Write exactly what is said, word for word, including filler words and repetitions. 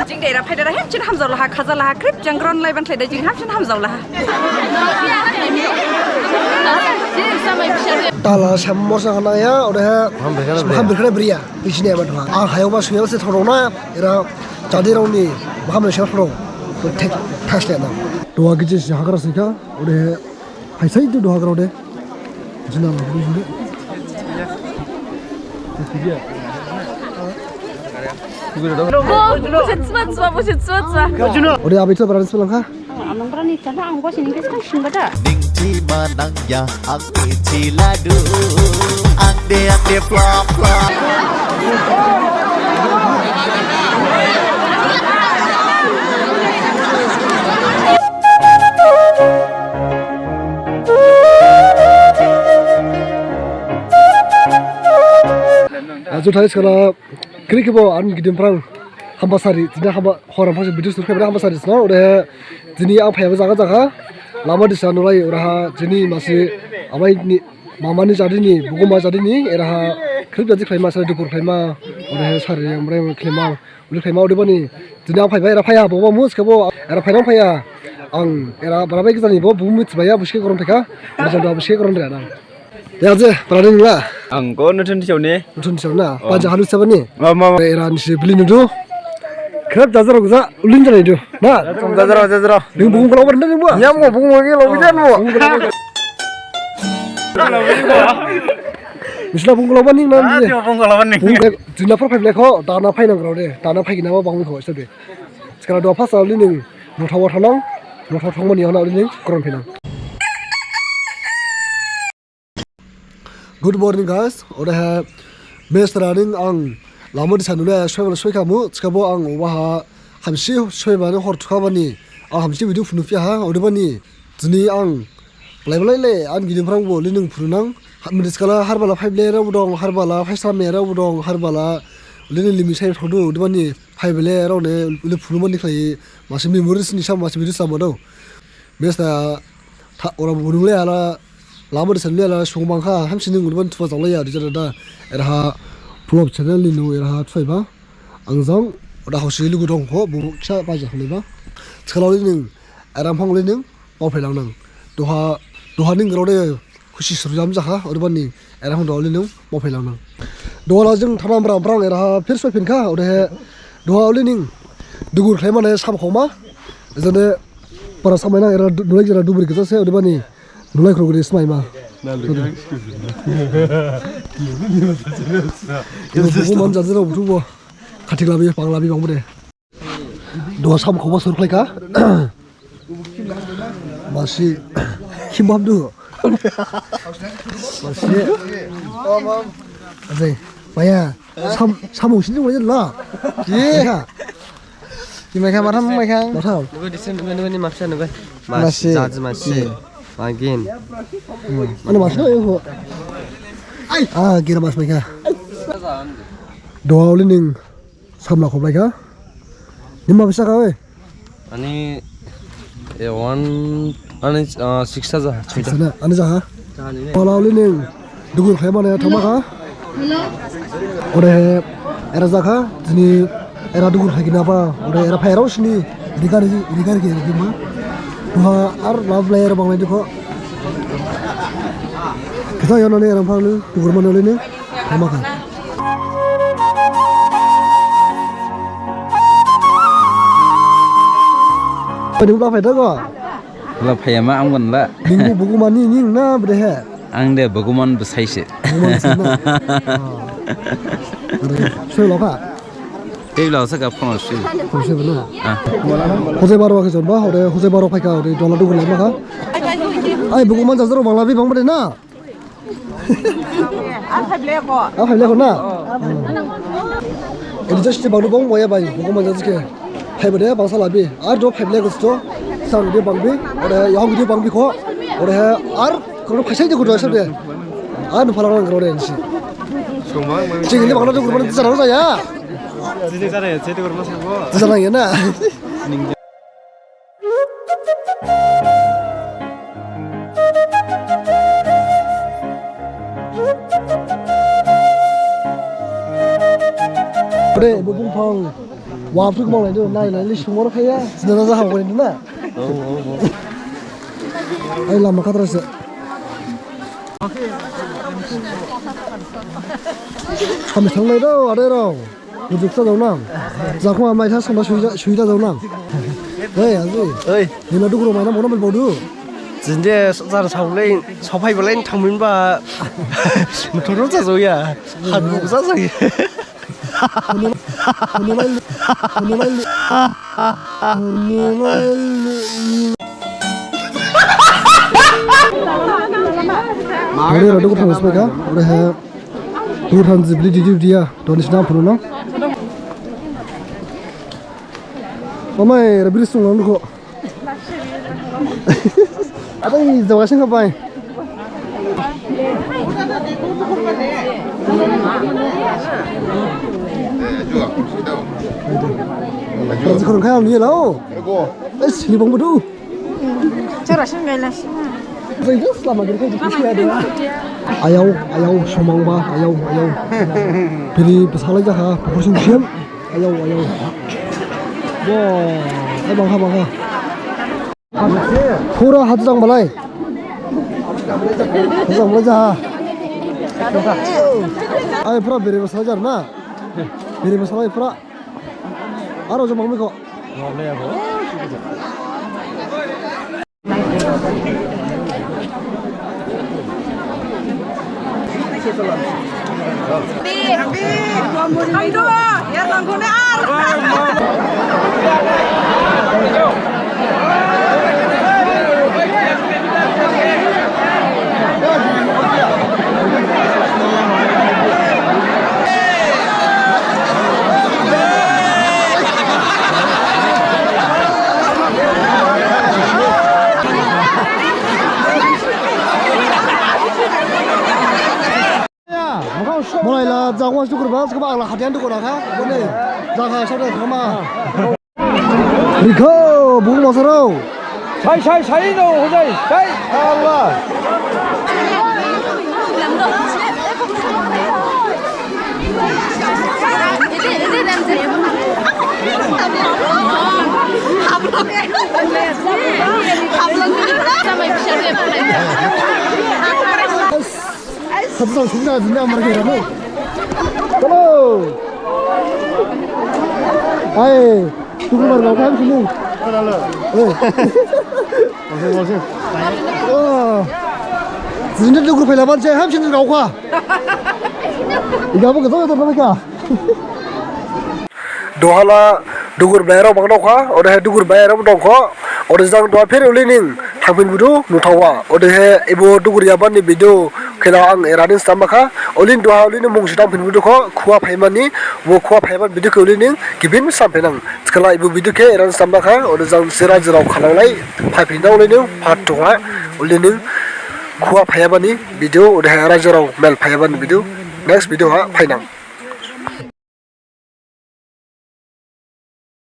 Jing dera phaidara hemchin hamjaolaha, khajalaha, khrip jangkron laiban thlaida jing hamchin hamjaolaha. Tala samosa hanaya, odehe maham birkhana bria, bisini ema duha. Ang hayoma suyal se thorona, era jadirao ni maham suyal thoro. Thek thasle na. Duha gijis hagra sika, odehe Hai sai tu doha grao de. Jina la, jina. Bo, bo se tsma tsma, bo se tsma tsma. Ode abi tu berani sebelah kah? Ang berani sana, ang bos ini kan sing bada. Ning thima nangya, ang ni thiladu. Ang de, ang de, plop, plop. Ajo thai skala kri kibo an gidim prang hamba sari, jini hamba horam phasi bidus nurkhe bada hamba sari sna, ode jini ang phaiba jaga jaga lama disa nulai, oraha jini masi amai ni, mama ni jadi ni, buguma jadi ni, eraha khrip jadi khlaima, sari dukur khlaima, ode sari yang brai khlaima. Uli khlaima odebani, jini ang phaiba era phaiya, boba mus khebo era phainang phaiya. Ang era barabai gejani bo bumu mithibaya, buske goron theka, era janda buske goron theka nang. Ya je, berani ningla? Ang ko Nutun Tisau ni. Nutun Tisau na, oh. Panja halu sabani. Ma, ma, ma. Era nisi beli nudu. Khrip jajaro gja, ulin jani du. Na? Jajaro, jajaro. Ning bumu kalau berani ning bo? Ya mo, bumu lagi lo, bidan mo. Misla bungkula bani nang. Ah, ni. Tiba bungkula bani. Bungkula, jina phar phaiblai kho, dana phainang grao de, dana phaigina ma bangmi kho, sabi. Sekarang dua phasa lining, nothawa thanang, nothawa thangmani hana lining, koron phainang. Good morning, guys. Odehe, mesra ning ang lama disa nule, soibala soikhamu, sekabo ang obaha, hamsi soibani hor thukhabani, ang hamsi video phunuphiya ha, odebani, Jini ang blai blai le, ang gidim phrang bo lining phununang. Ha, midi skala harbala phaiblai rao dong, harbala phaisa me rao dong, harbala lining limi sai thodu, odebani phaiblai rao ne, le phunumani khlai, masi memories ni sam, masi video sam do. Mesta, tha, ora bunung le ala, lama disa le ala, sungmang kha, hamsining odebani thupa jaolaiya, dija dada, eraha, vlog channel ni nu, eraha, thupaiba. Ang jang, oda hausi lugu dong ho, bu kisa baja khlaiba. Skala lining, Aram phang lining, mao phailangnang. Duha, duha ning grao de khusi surjam jakha, odebani, aram phang duha lining, mao phailangnang. Duha la jing thanam bram brang, eraha phir soi phin kha, odehe, duha lining, dugur khlaimane sam khoma, jane, para samainang, era du-, nulai jara dubri kisa se, odebani, nulai kro gri smaima. Bugu man jajero buthu bo, khathik labi, pang labi, bang bo de. Duha sam khoba sur khlaikha. Masi khimbam du. Masi. Ajai, maya. Sam, sam sini wajah la. Ye. Ki maikha, matham maikha. Matham. Nugo disen, nugo, nugo ni mapsa nugo. Masi. Masi. Jaji masi. Ye. Magin. Hmm. Mana masi na yo. Ai. Ah, gira mas maikha. Duha lining. Samla khoblai kha. Nima bisa kha, oi? Ani, eh, one, ani, ah, six hajar. Six hajar. Ani jaha? Jaha ni ne. Pala oli ning. Dugur khlaimane thama kha. Hello. Ore, era jakha, jini, era dugur khlaigina ba, ore, era phairao sini, rigar, rigar ke, rigima. Duha, ar love layer banglai dikho. Kita yonani era phang ni, dugur mane oli ning. Hamakha. Padi bla phaida ko? Bla phaiya ma ang gon la. Ningbu buguma ni ning na bede he? Ang de buguman bsai se. Buguman bsai na. Ah. Ore, soi lokha. Tei bla sa ka phone soi. Phone soi bana. Ah. Hojai baro khe jonba, ore hojai baro phaikha, ore dola dugu lai makha. Ai buguman jajaro bangla bi bang bede na. Ang phaiblai kho. Ang phaiblai kho na? Ini just bang bang moya bai, buku manja jike. Phaiba de bangsa labi. Ar do phaiblai kho sto. Sang de bangbi. Ore yahong de bangbi kho. Ore ar kono phaisai de kho do sab de. Ar nu phalang rang ro de nisi. Sing ini bangla de kurban tisarang saya. Tisarang ya, tisarang ya na. Ode, bo bongphang. Wapsu kemang lai du, nai lai li sumor khaya. Sina na jaha bo ni na. Ai lama khatra se. Kami thanglai du, ade rao. Bujuk ta jaonang. Jakhuma mai tha songba suida, suida jaonang. Hei, aji. Hei. Nina dugro mai na mono mel bodu. Jinde jar saulai, saophai balai thangminba. Motor jajaoya. Hadbuk jajaoya. Hunu, hunu mai, hunu mai, hunu mai. Ore ra dugu thang spai kha, ore he. Dugu thang jibli di di dia, doni sina phunu no. Mamai, ra biri sung lang dugu. Apa ini jawab sih ngapain? Kalau sekarang kayak ni lah. Eh, sini bang bedu. Cara sih nggak lah sih. Jadi selama gini kayak gitu sih ada. Ayau, ayau, somang ba, ayau, ayau. Biri besalai jaha, pokor sing siam. Ayau, ayau. Wah, eh bangkha, bangkha. Pura hatu jang balai. Hatu jang balai jaha. Ai pura bere basa jar na. Bere basa lai pura. Aro jang bang miko. Malai la jagwa dukur ba, sgaba agla hadian dukur akha, bone, jaga sade thama. Rikho, buku masarao. Sai, sai, sai no, hojai, sai, Allah. Satu sang sini aja, ini amar kira no. Hello. Hai, tunggu baru kau kan sini. Eh. Masih, masih. Oh. Sini tu grup lawan saya, ham sini kau kah? Iga apa kau tahu apa kah? Duhala dugur blairao bang dongkha, odehe dugur blairao dongkha, ode jang duha pher ulining thangphin budu nuthawa, odehe ebo dugur yabani video khela ang eraning sambakha, ulin duha ulin mungsi thangphin budu kho, khua phaimani, bo khua phaiman video khe ulining gibin samphinang, khela ebo video khe eraning sambakha, ode jang sira jirao khalanglai, phaiphin dang ulining, phat thongha, ulining khua phaimani video, odehe era jirao mel phaimani video, next video ha phainang.